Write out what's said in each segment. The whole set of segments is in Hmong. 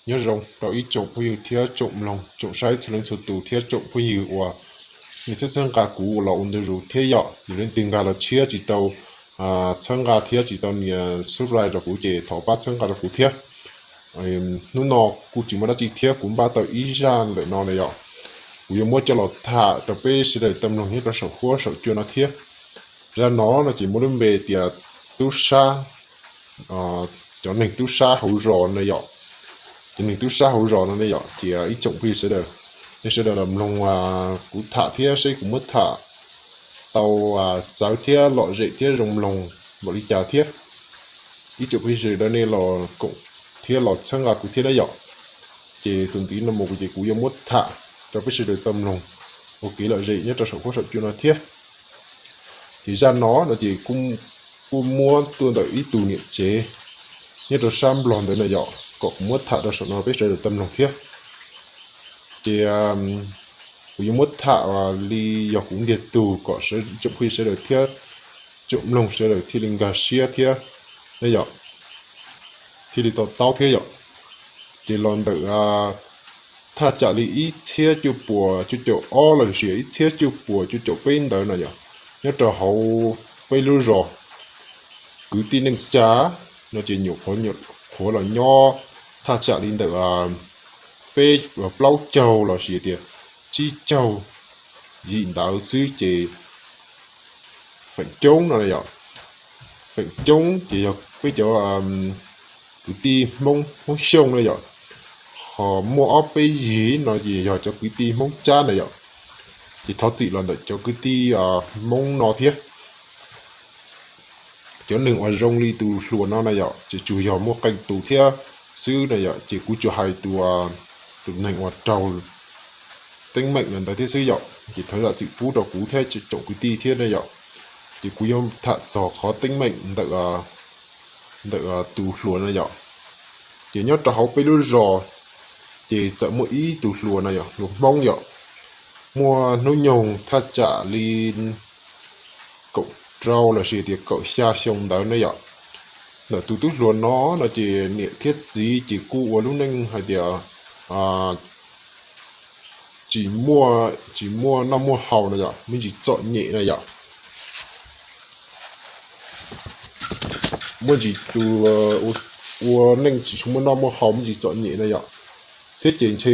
Nyob zoo rau ib tsoom phooj ywg thiab tsoom mloog tsoom saib txhua leej txhua tus thiab tsoom phooj ywg uas nej txhawb txhawb nqa kuv los ua ntu zus thiab yom. Yog leej twg nkag los tshiab tsis tau txhawb nqa thiab tsis tau nias subscribe rau kuv ces thov pab txhawb nqa rau kuv thiab. Hnub no kuj tsis muaj dab tsi thiab kuv npaj tau ib zaj ntawm no na yom. Kuv yuav muab coj los tham rau peb sawv daws tau mloog nyob rau saum huab saum cua no thiab. Zaj no no ces muaj lub npe tias tub sab, cov neeg tub sab hauv zos na yom. Cov neeg tub sab hauv zos no ne yom, ces ib tsoom phooj ywg sawv daws, nej sawv daws los mloog kuv tham thiab seb kuv muab tham tau txawv thiab lom zem thiab zoo mloog npaum li cas thiab. Ib tsoom phooj ywg sawv daws nej los koom thiab los txhawb nqa kuv thiab na yom. Ces txuas ntxiv no mus ces kuv yuav muab tham rau peb sawv daws tau mloog ua kev lom zem nyob rau saum huab saum cua no thiab. Ces zaj no no ces kuj muab tuaj ntawm ib tug niam tsev nyob rau sab Nplog ntawd na yom, kom kuv muab tham rau saum no peb sawv daws tau mloog thiab. Ces kuv yuav muab tham li yog kuv ntiag tug kom tsoom phooj ywg sawv daws thiab tsoom mloog sawv daws thiaj li nkag siab thiab ne yom, thiaj li to taub thiab yom. Ces los ntawm thaj tsam li ib txhiab cuaj puas cuaj caum ob los sis ib txhiab cuaj puas cuaj caum peb ntawd no yom, nyob rau hauv peb lub zos kwv tij neej tsa no ces nyuam qhuav nyuam qhuav los nyob thaj tsam li ntawm peb plaub caug los sis tias tsib caug yim ntawd xwb ces feem coob no yom, feem coob ces yog peb cov kwv tij Hmoob, Hmoob Xyooj na yom, ho muaj ob peb yig no ces yog cov kwv tij Hmoob Tsab na yom. Ces thov txim los ntawm cov kwv tij Hmoob no thiab. Cov neeg uas zoo li tus hluas no na yom ces tsuas yog muaj qee tus thiab xwb na yom, ces kuv tsuas hais tus, tus neeg uas raug teeb meem ntawd thiab xwb yom, ces thov zam txim pub rau kuv thiab tsoom kwv tij thiab na yom. Ces kuv yuav tham txog qhov teeb meem ntawm tus hluas na yom. Ces nyob rau hauv peb lub zos ces txawm muaj ib tug hluas na yom, hluas Hmoob yom, muaj hnub nyoog thaj tsam li kaum rau los sis tias kaum xya xyoo ntawd ne yom. Ntawm tus tub hluas no no ces niam thiab txiv ces kuj ua lub neej hais tias tsis muaj, tsis muaj noj muaj haus na yom, me ntsis txom nyem na yom. Muaj ntsis tus ua neej tsis tshua muaj noj muaj haus, me ntsis txom nyem na yom. Thiab ces ntshe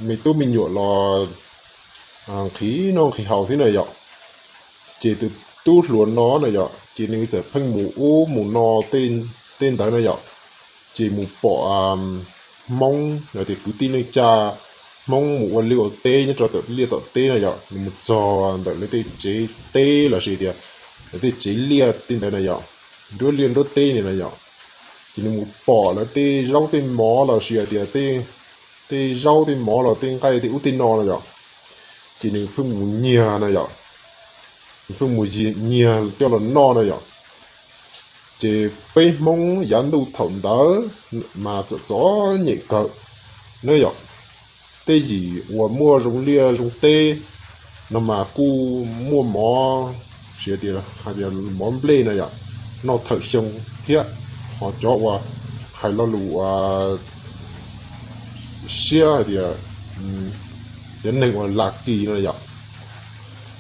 me tub me nyuam los nqhis noj nqhis haus thiab na yom. Ces tus tub hluas no na yom, ces nws txawm pheej mus ub mus no tej ntawd na yom. Ces mus pom Hmoob los tias kwv tij neej tsa Hmoob mus ua liaj ua teb nyob rau tom liaj tom teb na yom, nws mus txog ntawm lawv tej tsev teb los sis tias lawv tej tsev liaj tej ntawd na yom, nruab liaj nruab teb ni na yom. Ces nws mus pom lawv tej zaub tej mov los sis tias tej zaub tej mov los tej nqaij tej ub tej no na yom. Ces nws pheej mus nyiag na yom, nws pheej mus nyiag coj los noj na yom. Ces peb Hmoob yav ntuj thaum ntawd mas txom txom nyem kawg na yom. Tej yim uas muaj zoo liaj zoo teb no mas kuj muaj mov, sis tias hais tias mov nplej na yom, noj thawm xyoo thiab. Ho cov uas hais lo lus siab hais tias cov neeg uas lam kis no yom,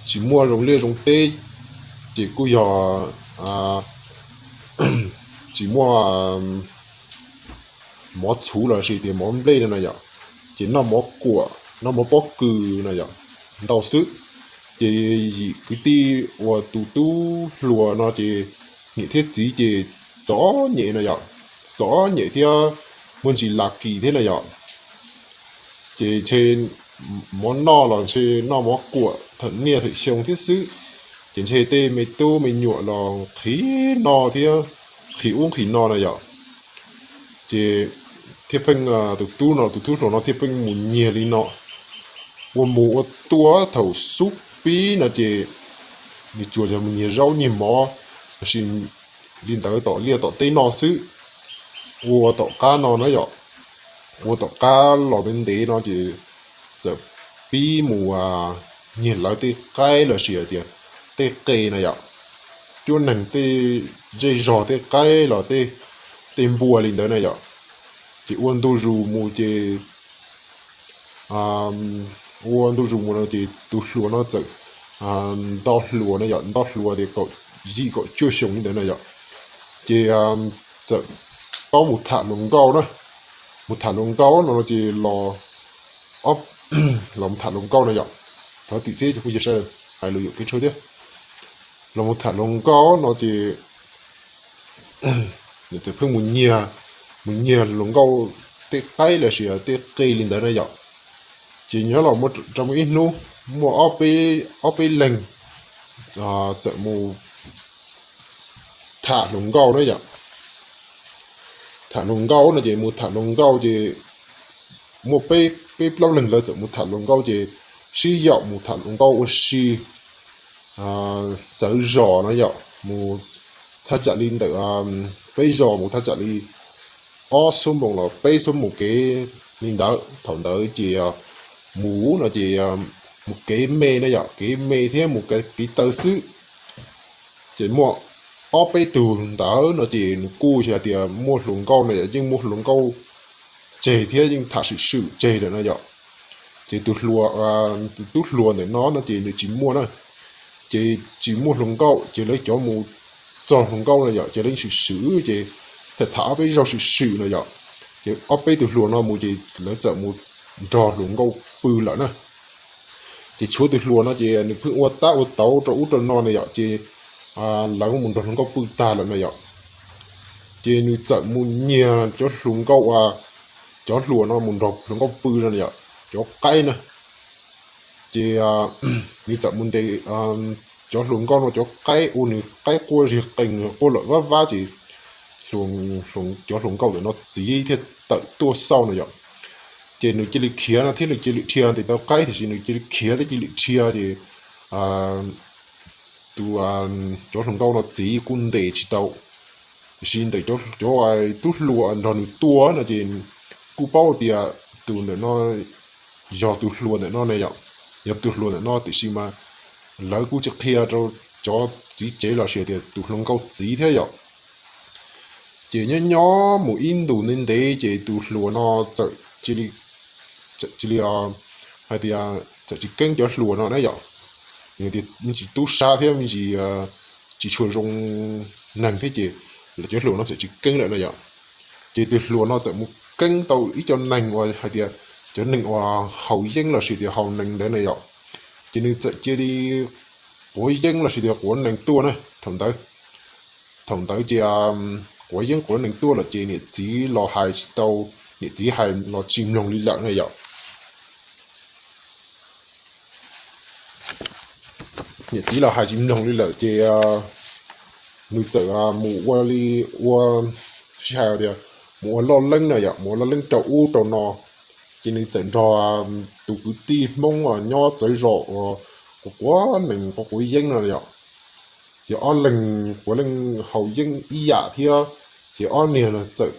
tsis muaj zoo liaj zoo teb, ces kuj yog tsis muaj mov txhuv los sis tias mov nplej no na yom, ces noj mov kuam noj mov pob kws na yom ntau xwb. Ces yim kwv tij uas tus tub hluas no ces niam thiab txiv ces txom nyem na yom, txom nyem thiab muaj ntsis lam kis thiab na yom. Ces ntshe mov noj los ntshe noj mov kuam thawm niaj thawm xyoo thiab xwb. Ces ntshe tej me tub me nyuam los nqhis no thiab nqhis ub nqhis no na yom. Ces thiaj pheej, tus tub no tus tub hluas no thiaj pheej mus nyiag li no, ua mus ua tuaj thaum xub pib no ces nws tsuas yog mus nyiag zaub nyiag mov los sis li ntawd tom liaj tom teb noj xwb. Ua tom qab no na yom, ua tom qab los ntev ntev no ces txawm pib mus nyiag lawv tej qaib los sis hais tias tej qe na yom, cuab neeg tej zej zog tej qaib los tej npua li ntawd na yom. Ces ua ntu zus mus ces, ua ntu zus mus no ces tus hluas no txawm nto hluas na yom, nto hluas tias kaum yim kaum cuaj xyoo li ntawd na yom. Ces txawm paub mus tham hluas nkauj na, mus tham hluas nkauj no ces los, los mus tham hluas nkauj na yom. Thov tim txeb cov phooj ywg sawv daws hais lus yuam kev tshuaj thiab. Los mus tham hluas nkauj no ces nws txawm pheej mus nyiag, mus nyiag hluas nkauj tej qaib los sis tej qe li ntawd na yom. Ces nyob los muaj rau muaj ib hnub muaj ob peb leeg txawm mus tham hluas nkauj na yom. Tham hluas nkauj no ces mus tham hluas nkauj ces muaj peb plaub leeg lawv txawm mus tham hluas nkauj ces sib yaum mus tham hluas nkauj ua si txawv zos na yom, mus thaj tsam li ntawm peb zos mus thaj tsam li ob xuab moos los peb xuab moos kev li ntawd. Thaum ntawd ces mus no ces mus kev me na yom, kev me thiab mus kev taw xwb. Ces muaj ob peb tug ntawd no ces nws kuj xav tias muaj hluas nkauj no yom, yeej muaj hluas nkauj tseg thiab yeej tham swm swm tseg lawm na yom. Ces tus hluas, tus tub hluas ntawm no no ces nws tsis muaj na, ces tsis muaj hluas nkauj ces lawv cov mus txog hluas nkauj no yom ces lawv swm swm ces tham tham ob peb zaug swm swm no yom. Ces ob peb tus hluas no mus ces lawv txawm mus nrog hluas nkauj pw lawm na. Ces tshuav tus hluas no ces nws pheej ua tab ua tauv rau ub rau no na yom, ces lawv mus nrog hluas nkauj pw tag lawm na yom. Ces nws txawm mus nyiag cov hluas nkauj, cov hluas no mus nrog hluas nkauj pw no yom, cov qaib na. Ces nws txawm mus ntes cov hluas nkauj no cov qaib ua nws qaib quaj zig qees quaj lawm vab vab ces cov hluas nkauj ntawm no txiv thiaj tawm tuaj xauj no yom. Ces nws cia li khiav no thiab nws cia li dhia ntes tau qaib tiam sis nws cia li khiav thiab cia li dhia ces tus, cov hluas nkauj no txiv kuj ntes tsis tau. Tiam sis ntawm cov tub hluas nrog nws tuaj no ces kuj paub tias tus ntawm no yog tus hluas ntawm no ne yom, yog tus hluas ntawm no tiam sis mas lawv kuj tsis qhia rau cov txiv tsev los sis tias tus hluas nkauj txiv thiab yom. Ces nyob nyob mus ib ntus ntev ntev ces tus hluas no txawm cia li, txawm cia li hais tias txawm tsis keeb cov hluas no na yom. Nws tias tsis tub sab thiab me ntsis tsis tshua zoo neeg thiab ces lawv cov hluas no txawm tsis keeb lawm na yom. Ces tus hluas no txawm mus keeb tau ib co neeg uas hais tias cov neeg uas haus yeeb los sis tias haus nees ntawd na yom. Ces nws txawm cia li quav yeeb los sis tias quav nees tuaj na. Thaum ntawd, thaum ntawd ces quav yeeb quav nees tuaj lawm ces niam txiv los hais tsis tau, niam txiv hais los tsis mloog li lawm na yom. Niam txiv los hais tsis mloog li lawm ces nws txawm mus ua li, ua, sib hais tias mus ua loj leeb na yom, mus ua loj leeb rau ub rau no. Ces nws txawm nrog tus kwv tij Hmoob nyob txawv zos uas quav quav nees quav quav yeeb no yom. Ces ob leeg puav leej haus yeeb ib yam thiab, ces ob niag no txawm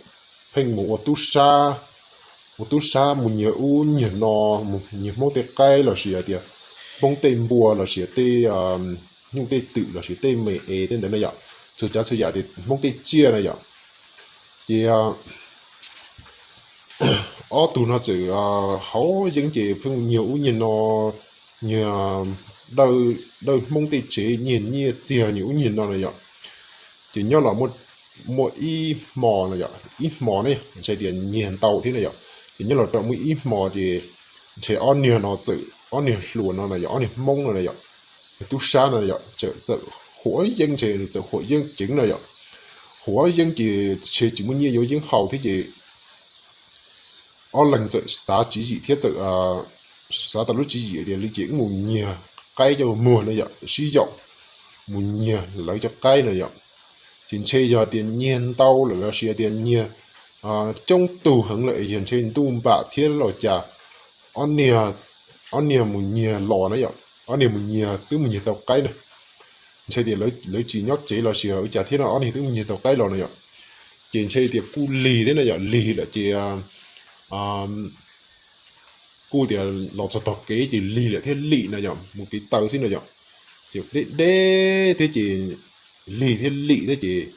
pheej mus ua tub sab, ua tub sab mus nyiag ub nyiag no, mus nyiag Hmoob tej qaib los sis hais tias Hmoob tej npua los sis tej nyuj tej twm los sis tej me es tej ntawd na yom, txhua tsav txhua yam tias Hmoob tej tsiaj na yom. Ces ob tug no txawm haus yeeb ces pheej nyiag ub nyiag no, nyiag dawj Hmoob tej tsev, nyiag nyiaj txiag nyiag ub nyiag no na yom. Ces nyob los muaj ib hmo no yom, ib hmo ne ntshai tias nyiag ntau thiab na yom. Ces nyob los rau muaj ib hmo ces ntshe ob niag no txawm, ob niag hluas no na yom, ob niag Hmoob no na yom, tub sab no yom, txawm huam yeeb, ntshe nws txawm huam yeeb ceev na yom. Huam yeeb ces ntshe tsis muaj nyiaj yuav yeeb haus thiab ces ob leeg txawm xav tswv yim thiab txawm xav tau lub tswv yim tias li ces mus nyiag qaib coj muag na yom, txawm sib yaum mus nyiag lawv cov qaib na yom. Ces ntshe yog tias nyiag ntau lawm los sis tias nyiag coob tug heev lawm yog ntshe ntuj npam thiab los cas, ob niag, ob niag mus nyiag los na yom, ob niag mus nyiag twb mus nyiag tau qaib na. Ntshe tias lawv tsis nyob tsev los sis ua cas thiab no ob niag twb mus nyiag tau qaib los na yom. Ces ntshe tias kuj lig thiab na yom, lig lawm ces kuj tias los txog tog kev ces lig lawm thiab lim no yom, mus kev taw xwb no yom. Ces deb deb thiab ces lig thiab lim thiab ces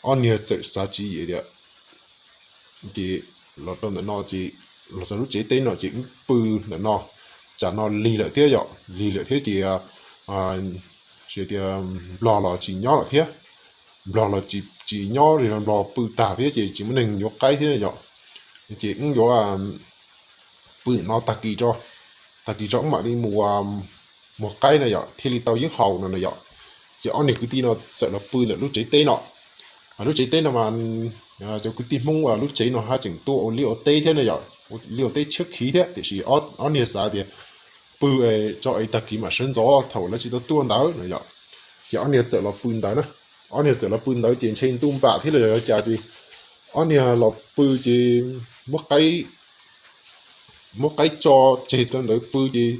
ob niag txawm xav tswv yim tias, ces los rau ntawm no ces los txog lub tsev teb no ces wb pw ntawm no, tsam no lig lawm thiab yom, lig lawm thiab ces tias Nplog los tsis nyob lawm thiab, Nplog los tsis nyob li, Nplog pw tag thiab ces tsis muaj neeg yuav qaib thiab yom, ces wb yuav pw no tag kis tso, tag kis tso wb mam li mus muag qaib na yom, thiaj li tau yeeb haus no na yom. Ces ob niag kwv tij no txawm los pw ntawm lub tsev teb no. Lub tsev teb no mas cov kwv tij Hmoob lub tsev no haj tseem tuaj ua liaj ua teb thiab na yom, ua liaj ua teb tshiab khiv thiab, tiam sis ob niag xav tias pw tso es tag kis mam sawv ntxov thaum lawv tsis tau tuaj ntawd no yom. Ces ob niag txawm los pw ntawd na, ob niag txawm los pw ntawd ces ntshe ntuj npam thiab los yog cas ces ob niag los pw ces muab qaib muab qaib tso tseg rau ntawd pw ces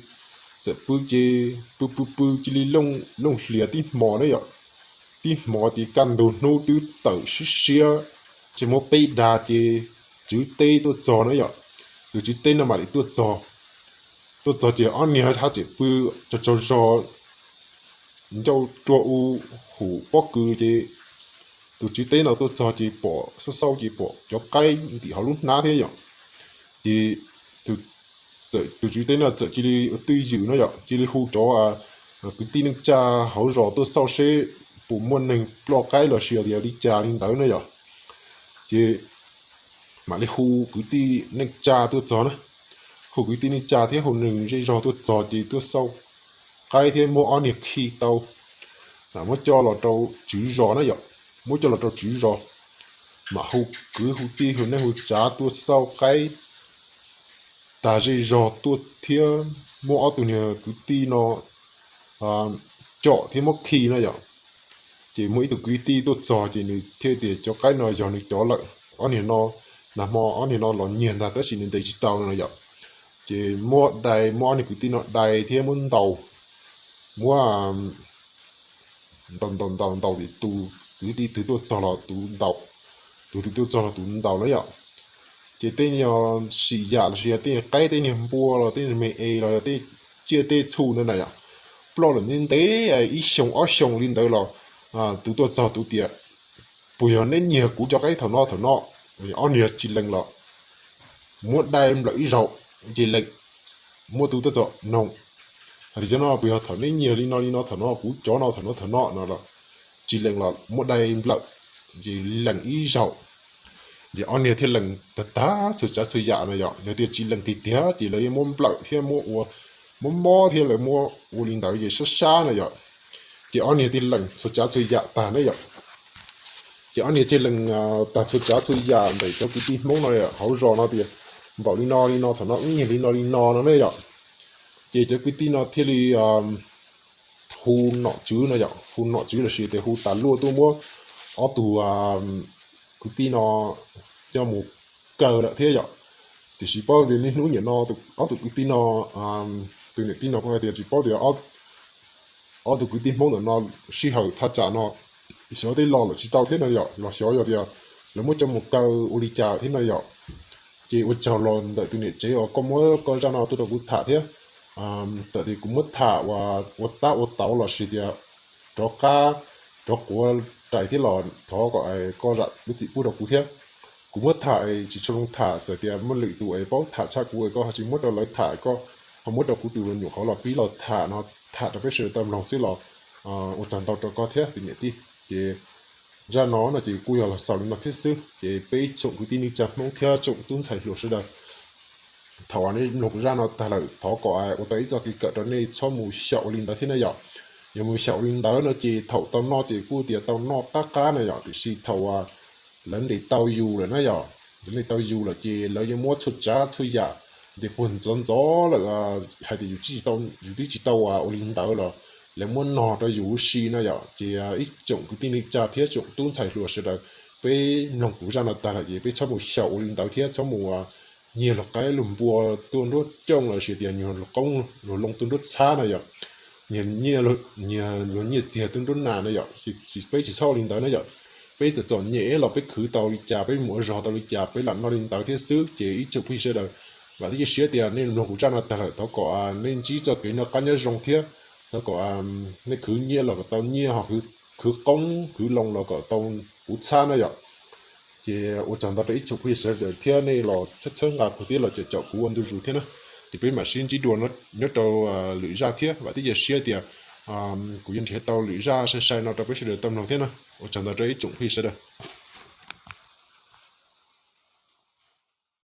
txawm pw ces pw pw pw cia li looj hlias tib hmos na yom. Tib hmos ces kaj ntug hnub twb tawm siab siab, ces muab peb dag ces tswv teb tuaj txog na yom. Tus tswv teb no mam li tuaj txog, tuaj txog ces ob niag haj tseem pw tsaug tsaug zog ncauj rua u hum pob kws ces tus tswv teb no tuaj txog ces pom xauj xauj ces pom cov qaib ntim hauv lub hnab thiab yom. Ces tus tswv teb no txawm cia li ua twj ywm no yom, cia li hu cov kwv tij neej tsa hauv zos tuaj xauj seb puas muaj neeg ploj qaib los sis tias li cas li ntawd na yom. Ces mam li hu kwv tij neej tsa tuaj txog na, hu kwv tij neej tsa thiab hu neeg zej zog tuaj txog ces tuaj xauj qaib thiab muab ob niag khi tau, muab coj los rau tswv zos na yom, muab coj los rau tswv zos, mam hu kwv hu tij hu neej hu tsav tuaj xauj qaib tag zej zog tuaj thiab muab ob tug niag kwv tij no com thiab muab khi na yom. Ces muaj ib tug kwv tij tuaj txog ces nws thiaj tias cov qaib no yog nws cov lawm, ob niag no, nag hmo ob niag no los nyiag ntag tab sis nws ntes tsis tau no yom. Ces muab dai, muab ob niag kwv tij no dai thiab muab ntaus, muab ntaus ntaus ntaus ntaus ces tus kwv tij twg tuaj txog los tus ntaus, tus twg tuaj txog los tus ntaus na yom. Ces tej niag sim yam los sis yog tej niag qaib tej niag npua los tej niag me es los yog tej tsiaj tej txhu ntawd na yom, ploj lawm ntev ntev ib xyoo ob xyoo li ntawd los tus tuaj txog tus tias puas yog neb nyiag kuv cov qaib thaum no thaum no? Ob niag tsis lees los muab dai nplawm ib zaug, ces lees, muab tus tuaj txog noog hais tias cov no puas yog thaum neb nyiag li no li no thaum no kuv cov no thaum no thaum no no los tsis lees los muab dai nplawm, ces lees ib zaug. Ces ob niag thiaj lees tag tag txhua tsav txhua yam no yom, yog tias tsis lees tiag tiag ces lawv yeej muab nplawm thiab muab ua, muab mob thiab lawv muab ua li ntawd ces sab sab no yom. Ces ob niag thiaj lees txhua tsav txhua yam tag na yom. Ces ob niag thiaj lees tag txhua tsav txhua yam ntawm cov kwv tij Hmoob no hauv zos no tias npaum li no li no thaum no wb nyiag li no li no no ne yom. Ces cov kwv tij no thiaj li hu nom tswv no yom, hu nom tswv los sis tias hu tas luaj tuaj muab ob tug kwv tij no coj mus kaw lawm thiab yom. Tiam sis paub tias niaj hnub niam no ob tug kwv tij no, tus niam tij no kuj hais tias tsis paub tias ob tug kwv tij Hmoob ntawm no sij hawm thaj tsam no xyov tej los lawm tsis tau thiab no yom, los xyov yog tias lawv muab coj mus kaw ua li cas thiab no yom. Ces ua tsaug los ntawm tus niam tsev uas koj muab koj zaj no tuaj rau kuv tham thiab. Txawm tias kuv muab tham ua tab ua tauv los sis tias rov qab rov quav rais thiab los thov kom koj zam lub txim pub rau kuv thiab. Kuv muab tham tsis tshua zoo tham, txawm tias muaj lwm tus es paub tham tshaj kuv es koj ho tsis muab rau lawv tham, koj ho muab rau kuv tus me nyuam qhov los pib los tham no, tham rau peb sawv daws tau mloog xwb los ua tsaug ntau rau koj thiab tus niam tij. Ces zaj no no ces kuj yog los xaus li no thiab xwb. Ces peb tsoom kwv tij neej tsa Hmoob thiab tsoom tub ntxhais hluas sawv daws, thaum uas nej mloog kuv zaj no tag lawm thov kom ua tau ib txoj kev kawm rau nej txhob mus xyaum ua li ntawd thiab na yom. Yog mus xyaum ua li ntawd no ces thaum tau noj ces kuj tias tau noj qab qab na yom, tiam sis thaum uas lawv ntes tau yus lawm na yom, lawv ntes tau yus lawm ces lawv yeej muab txhua tsav txhua yam ntes puag ntxov ntxov lawm, hais tias yus twb tsis tau ua li ntawd los lawv muab nog rau yus huv si na yom. Ces ib tsoom kwv tij neej tsa thiab tsoom tub ntxhais hluas sawv daws, peb mloog kuv zaj no tag lawm ces peb txhob mus xyaum ua li ntawd thiab txhob mus nyiag luag qaib luag npua tuaj nruab cooj los sis tias nyiag luag qoob luag loo tuaj nruab txhab na yom, nyiag luag nyiaj txiag tuaj nruab nas na yom. Peb tsis txhob ua li ntawd na yom. Peb txom txom nyem los peb khwv tau li cas, peb mus ua zog tau li cas peb lam noj li ntawd thiab xwb. Ces ib tsoom phooj ywg sawv daws, vam thiab cia siab tias nej mloog kuv zaj no tag lawm thov kom nej ntsib txoj kev noj qab nyob zoo thiab thov kom nej khwv nyiaj los kom tau nyiaj, ho khwv qoob khwv loo los kom tau puv txhab na yom. Ces ua tsaug ntau rau ib tsoom phooj ywg sawv daws thiab nej los txhawb nqa kuv thiab los caum kuv ua ntu zus thiab na. Ces peb mam sib ntsib dua nyob rau lwm zaj thiab, vam thiab cia siab tias kuv yuav nrhiav tau lwm zaj sai sai no rau peb sawv daws tau mloog thiab na. Ua tsaug ntau rau ib tsoom phooj ywg sawv daws.